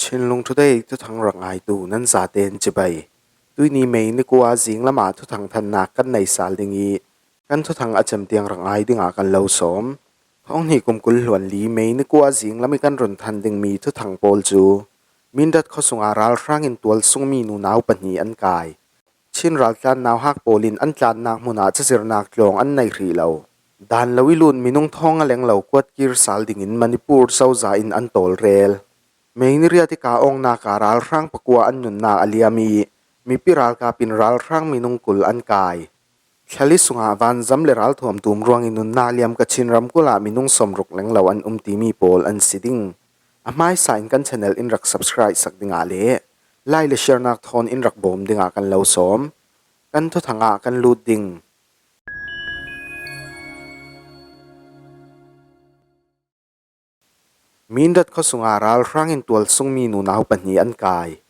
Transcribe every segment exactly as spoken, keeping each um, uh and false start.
Chinlung Today thuthang rak ngaitu nan zaten chibai. Tuini May ni kua zinglamah thuthang thannak kan nei sal ding i, kan thuthang a cem tiang rak ngai dingah kan lo sawm. Thawng hnih kum kul hluan li May ni kua zinglam i kan run than dingmi thuthang pawl cu Mindat khuasunga ralhrang in tualsungmi nunau pahnih an kai. Chin raltlan nauhak pawl in an tlannak hmun ah cazirnak tlawng an nei hrih lo. Dan lo i lut minung thawng a leng lo kuatkir sal dingin Manipur cozah in an tawlrel. May ni riat i ka awngnak ah ralhrang pakua an nunnak a liam i, mipi ralkap in ralhrang minung kul an kai. Thlali sungah vanzam le ralthuam tum ruangin nunnak liam Kachin ramkulh ah minung sawmruk leng lo an um timi pawl an si ding. A hmaisa in kan channel in rak subscribe sak dingah le like le share nak thawn in rak bawm dingah kan lo sawm. Kan thuthang ah kan lut ding. Mindat khuasunga ralhrang in tualsungmi nunau pahnih an kai.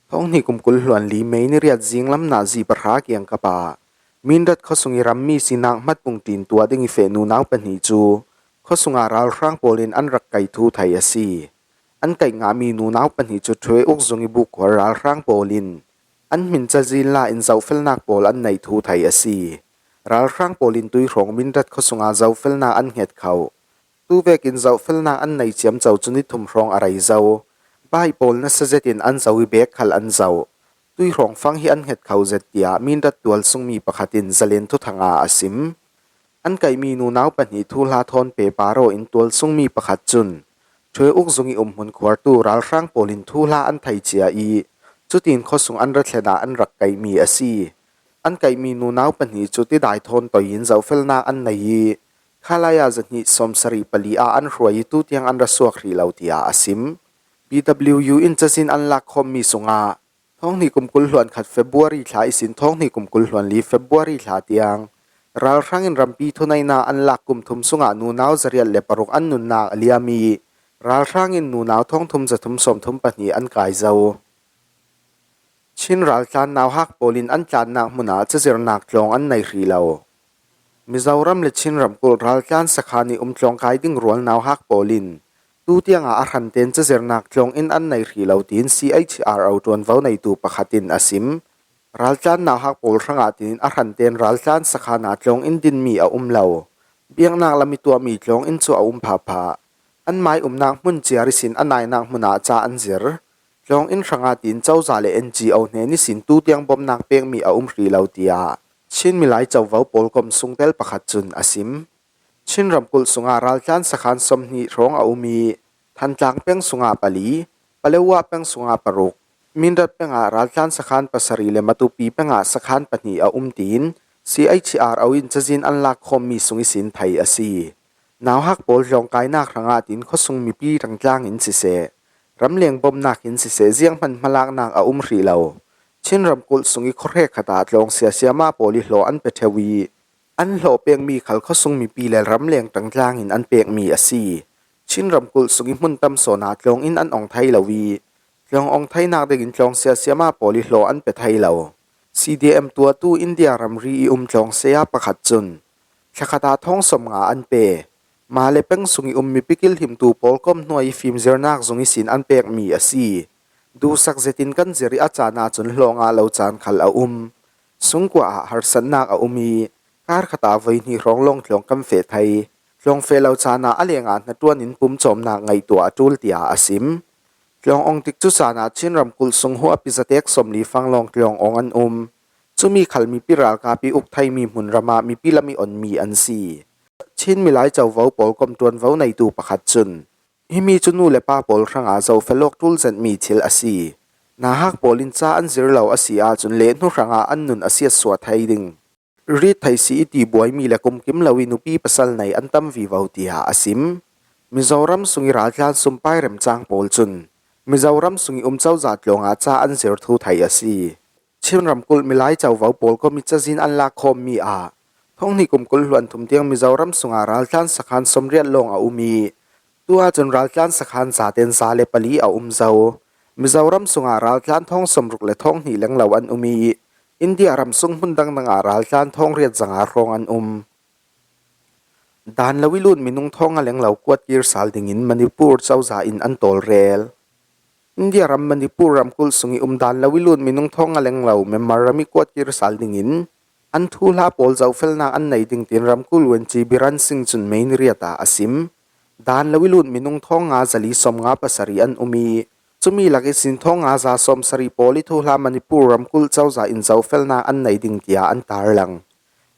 Thawng hnih kum kul hluan li May ni riat zinglam nazi pahra kiangkap ah Mindat khuasung i rammi sinak hmatpung ṭin tuah ding i feh nunau pahnih cu khuasunga ralhrang pawl in an rak kai thu thei a si. An kaih ngahmi nunau pahnih cu Thue Uk zung i Bukhuar ralhrang pawl in an hmin cazin la in zohfelnak pawl an neih thu thei a si. Ralhrang pawl in tuihrawng Mindat khuasunga zohfelnak an hnget kho. Tuvekin zohfelnak an nei ciamco cu ni thum hrawng a rei zo. Bike pawl nasa zetin an zo i bag khal an zoh. Tuihrawng fang hi an hnget kho zet, tiah Mindat tualsungmi pakhat in Zalen thuthang ah a sim. An kaihmi nunau pahnih thuhla thawn pehpar aw in tualsungmi pakhat cun Thue Uk zung i umhmun khuartu ralhrang pawl in thuhla an thei cia i, cutin khuasung an ra thlen ah an rak kaihmi a si. An kaihmi nunau pahnih cu tidai thawn toi in zohfelnak an nei i, khalaya zahnih sawmsarih pali ah an hruai i tutiang an ra suak hrih lo, tiah a sim. P W U in cazin an lak khawmmi sungah thawng hnih kum kul hluan khat February thla ihsin thawng hnih kum kul hluan li February thla tiang ralhrang in rampi thuneihnak an lak kum thum sungah nunau zariat le paruk an nunnak a liam i, ralhrang in nunau thawng thum zathum sawmthum pahnih an kai zo. Chin raltlan nauhak pawl in an tlannak hmun ah cazirnak tlawng an nei hrih lo. Mizoram le Chin ramkulh raltlan sakhan i um tlawngkai ding rual nauhak pawl in tutiang ah a hranten cazirnak tlawng in an nei hrih lo, tiin C H R O ṭuanvo neitu pakhat in a sim. Raltlan nauhak pawl hrangah tiin a hranten raltlan sakhan ah tlawng in dinmi a um lo. Biaknak lam i tuahmi tlawng in cu a um phapha. An mai umnak hmun ciar ihsin a nainak hmun ah ca an zir. Tlawng in hrangah tiin cozah le N G O hnen ihsin tutiang bawmhnak pekmi a um hrih lo, tiah Chin Milai Covo pawlkom sungtel pakhat cun a sim. Chin ramkulh sungah raltlan sakhan sawmhnih hrawng a um i, Thantlang peng sungah pali, Palewa peng sungah paruk, Mindat pengah raltlan sakhan pasarih le Matupi pengah sakhan pahnih a um, tiin C H R O in cazin an lak khawmmi sung ihsin thei a si. Nauhak pawl tlawngkainak hrangah tiin khuasung mipi ṭangtlang in siseh, ramleng bawmhnak in siseh, zianghman hmalaknak a um hrih lo. Chin ramkulh sung i khuahrek khat ah tlawng siasiama pawl i hlawh an pe ṭheu i, an hlawh pekmi khal khuasung mipi le ramleng ṭangtlang in an pekmi a si. Chin ramkulh sung i hmun tam sawn ah tlawng in an ong thei lo i, tlawng ong theinak dingin tlawng siasiama pawl i hlawh an pe thei lo. C D M tuahtu India ramri i um tlawng saya pakhat cun, thlakhat ah thawng sawmnga an pe. Mah le peng sung i um mipi kilhimtu pawlkom hnuai i fimzirnak zung ihsin an pekmi a si. Duhsak zetin kan zir i a caan ahcun hlawh ngah lo caan khal a um. Sungkua ah harsatnak a um i, kar khat ah voi hnih hrawng lawng tlawng kan feh thei. Tlawng feh lo caan ah a lengah hnaṭuan in pumcawmnak ngaihtuah a ṭul, tiah a sim. Tlawng ong tik cu caan ah Chin ramkulh sung huahpi zatek sawmli fang lawng tlawng ong an um. Cumi khal mipi ralkap i uk theimi hmunram ah mipi lam i onmi an si. Chin Milai Covo pawlkom ṭuanvo neitu pakhat cun, himi cu nu le pa pawl hrangah zohfelawk ṭul zetmi thil a si. Nauhak pawl in ca an zir lo a si ahcun lehhnu hrangah an nun a siatsuah thei ding. Rit thei si i ti buaimi le kumkim lo i nupi pasal nei an tam vivo, tiah a sim. Mizoram sung i raltlan sumpai remcang pawl cun Mizoram sung i um cozah tlawng ah ca an zir thu thei a si. Chin ramkulh Milai Covo pawlkom i cazin an lak khawmmi ah thawng hnih kum kul hluan thum tiang Mizoram sungah raltlan sakhan sawmriat lawng a um i, tu ahcun raltlan sakhan zaten za le pali a um zo. Mizoram sungah raltlan thawng sawmruk le thawng hnih leng lo an um i, India ram sung hmun dangdang ah raltlan thawng riat zanga hrawng an um. Dan lo i lut minung thawng a leng lo kuatkir sal dingin Manipur cozah in an tawlrel. India ram Manipur ramkulh sung i um dan lo i lut minung thawng nga leng lo Myanmar ram i kuatkir sal dingin an thuhla pawl zohfelnak an nei ding tiin ramkulh U N G Biren Singh cun May ni riat ah a sim. Dan lo i lut minung thawng nga zali sawm nga pasarih an um i, cumi lak ihsin thawng nga za sawm sarih pawl i thuhla Manipur ramkulh cozah in zohfelnak an nei ding tiah an tarlang.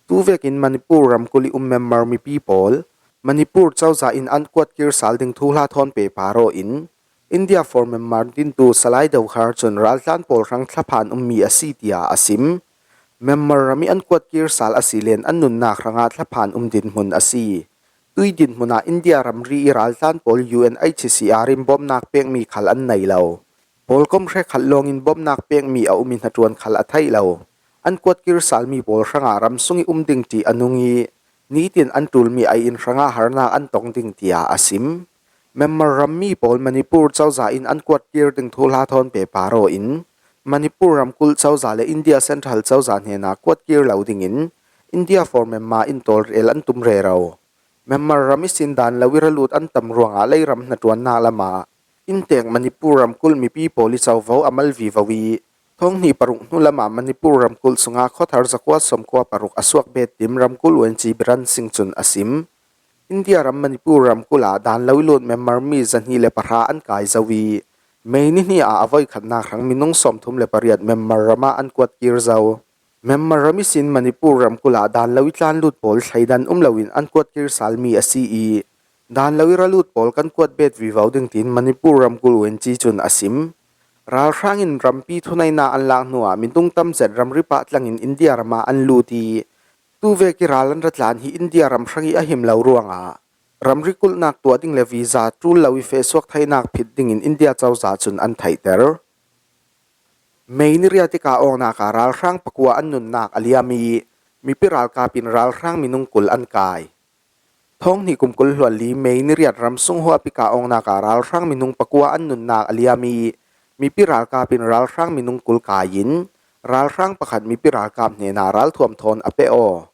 Tuvekin Manipur ramkulh i um Myanmar mipi pawl Manipur cozah in an kuatkir sal ding thuhla thawn pehpar aw in, India for Myanmar dintu Salai Dawkhar cun raltlan pawl hrang thlaphan ummi a si tiah a sim. Myanmar ram i an kuatkir sal a si len an nunnak hrangah thlaphan um dinhmun a si. Tui dinhmun ah India ramri i raltlan pawl U N H C R in bawmnak pekmi khal an nei lo. Pawlkom hrekkhat lawngin bawmnak pekmi a um i hnaṭuan khal a theih lo. An kuatkir salmi pawl hrangah ramsung i um ding ṭih a nung i, nitin an ṭulmi ai in hrangah harnak an tong ding tiah a sim. Myanmar rammi pawl Manipur cozah in an kuatkir ding thuhla thawn pehpar aw in, Manipur ramkulh cozah le India Central cozah hnenah kuatkir lo dingin India for Myanmar in tawlrel an tum rero. Myanmar ram ihsin dan lo i ra lut an tam ruangah leiram hnaṭuannak lamah inntek Manipur ramkulh mipi pawl i covo a mal vivo i, thawng hnih paruk hnu lamah Manipur ramkulh sungah khuathar zakua sawmkua paruk a suak bet tim ramkulh U N G Biren Singh cun a sim. India ram Manipur ramkulh ah dan lo i lut Myanmar mi zahnih le pahra an kai zo i, May ni hnih ah a voikhatnak hrang minung sawmthum le pariat Myanmar ram ah an kuatkir zo. Myanmar ram ihsin Manipur ramkulh ah dan lo i tlan lut pawl thleidan um loin an kuatkir salmi a si i, dan lo i ra lut pawl kan kuat bet vivo ding tiin Manipur ramkulh U N G cun a sim. Ralhrang in rampi thuneihnak an lak hnuah minung tam zet ramri pah tlangin India ram ah an lut i, tuvek i ral an ra tlan hi India ram hrang i a him lo ruangah ramri kulhnak tuah ding le visa ṭul lo i fehsuak theinak phit dingin India cozah cun an theihter. May ni riat i kah awknak ah ralhrang pakua an nunnak a liam i, mipi ralkap in ralhrang minung kul an kai. Thawng hnih kum kul hluan li May ni riat ramsung huap i kah awknak ah ralhrang minung pakua an nunnak a liam i, mipi ralkap in ralhrang minung kul kai in, ralhrang pakhat mipi ralkap hnenah ralthuam thawn a peh aw.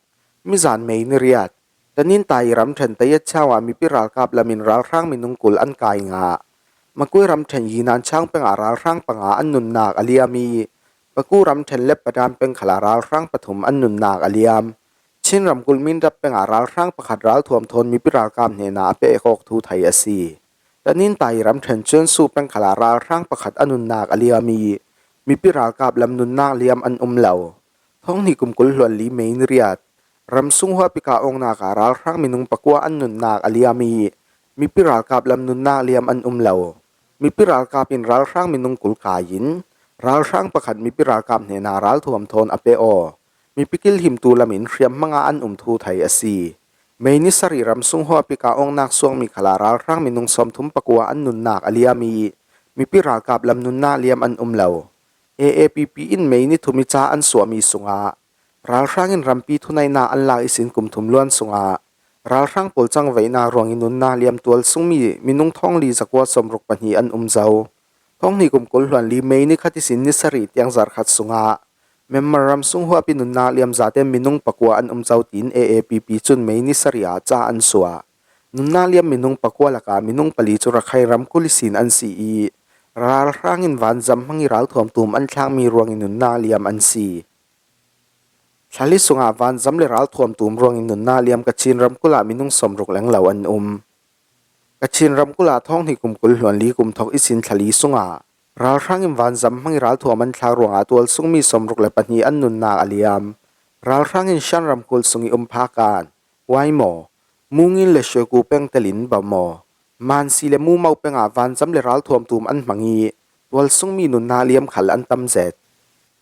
Mizan May ni riat, Tanintai ramṭhen Tayat Chau ah mipi ralkap lamin ralhrang minung kul an kai ngah. Makui ramṭhen Yinan Chang pengah ralhrang panga an nunnak a liam i, Paku ramṭhen Lep Padam peng khalah ralhrang pathum an nunnak a liam. Chin ramkulh Mindat pengah ralhrang pakhat ralthuam thawn mipi ralkap hnenah a peh awk thu thei a si. Tanintai ramṭhen Cuansu peng khalah ralhrang pakhat a nunnak a liam i, mipi ralkap lam nunnak liam an um lo. Thawng hnih kum kul hluan li May ni riat, ramsung huap i kah awknak ah ralhrang minung pakua an nunnak a liam i, mipi ralkap lam nunnak liam an um lo. Mipi ralkap in ralhrang minung kul kai in, ralhrang pakhat mipi ralkap hnenah ralthuam thawn a peh aw. Mipi kilhimtu lamin hriamhmang ah an um thu thei a si. May ni sarih ramsung huap i kah awknak suakmi khalah ralhrang minung sawmthum pakua an nunnak a liam i, mipi ralkap lam nunnak liam an um lo. A A P P in May ni thum i ca an suahmi sungah, ralhrang in rampi thuneihnak an lak ihsin kum thum luan sungah ralhrang pawl cangveihnak ruangin nunnak liam tualsungmi minung thawng li zakua sawmruk pahnih an um zo. Thawng hnih kum kul hluan li May ni khat ihsin ni sarih tiang zarh khat sungah Myanmar ramsung huap i nunnak liam zate minung pakua an um zo tiin A A P P cun May ni sarih ah ca an suah. Nunnak liam minung pakua lakah minung pali cu Rakhine ramkulh ihsin an si i, ralhrang in vanzam hmang i ralthuam tum an thlakmi ruangin nunnak liam an si. Thlali sungah vanzam le ralthuam tum ruangin nunnak liam Kachin ramkulh ah minung sawmruk leng lo an um. Kachin ramkulh ah thawng hnih kum kul hluan li kum thawk ihsin thlali sungah ralhrang in vanzam hmang i ralthuam an thlak ruangah tualsungmi sawmruk le pahnih an nunnak a liam. Ralhrang in Shan ramkulh sung i um Phakan, Waimo, Mungin le Shweku peng telin Bamo, Mansi le Mumau pengah vanzam le ralthuam tum an hmang i, tualsungmi nunnak liam khal an tam zet.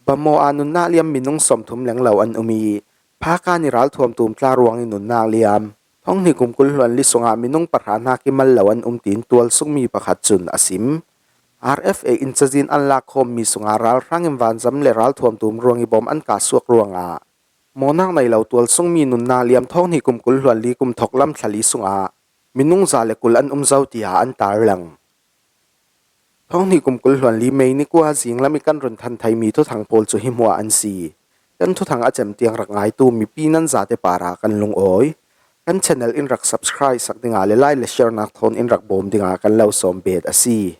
Bamo ah nunnak liam minung sawmthum leng lo an um i, Phakan i ralthuam tum tla ruangin nunnak liam. Thawng hnih kum kul hluan li sungah minung pahra hnak i mal lo an um tiin tualsungmi pakhat cun a sim. R F A in cazin an lak khawmmi sungah ralhrang in vanzam le ralthuam tum ruang i bawm an kah suak ruangah mawhnak nei lo tualsungmi nunnak liam thawng hnih kum kul hluan li kum thawk lam thlali sungah minung za le kul an um zo tiah an tarlang. Thawng hnih kum kul hluan li May ni kua zinglam i kan run than theimi thuthang pawl cu hi hmuah an si. Kan thuthang a cem tiang rak ngaitu mipi nan zate parah kan lungawi. Kan channel in rak subscribe sak dingah le like le share nak thawn in rak bawm dingah kan lo sawm bet a si.